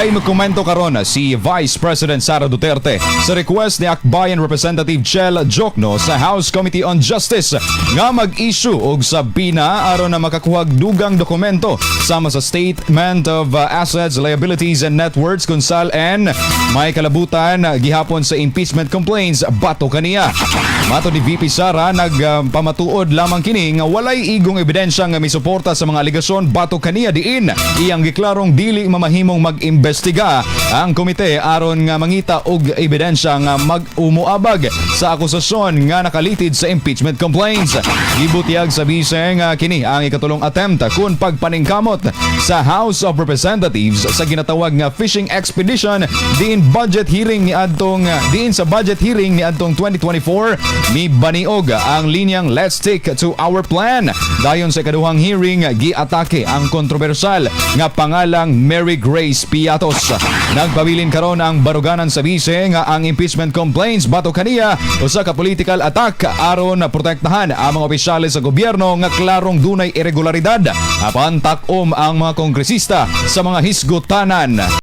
Ay magkomento karon si Vice President Sara Duterte sa request ni Akbayan Representative Chel Diokno sa House Committee on Justice nga mag-issue og subpoena aron na makakuhag dugang dokumento sama sa Statement of Assets, Liabilities and Net Worths kung SALN may kalabutan gihapon sa impeachment complaints bato kaniya. Matod ni VP Sara, nagpamatuod lamang kini nga walay igong ebidensya nga misuporta sa mga alegasyon bato kaniya, diin iyang giklarong dili mamahimong mag-imbestiga ang komite aron nga mangita og ebidensya nga mag-umuabag sa akusasyon nga nakalitid sa impeachment complaints. Gibutiyag sa bise nga kini ang ikatulong attempt kun pagpaningkamot sa House of Representatives sa ginatawag nga fishing expedition, diin budget hearing ni adtong diin sa budget hearing ni adtong 2024 mibaniog ang linyang "Let's stick to our plan." Dayon sa ikaduhang hearing, giatake ang kontrobersyal nga pangalang Mary Grace Piatos. Nagpabilin karon ang baruganan sa bise nga ang impeachment complaints bato kaniya usa ka political attack aron na protektahan ang mga opisyales sa gobyerno nga klarong dunay irregularidad, apan takom ang mga kongresista sa mga hisgutanan.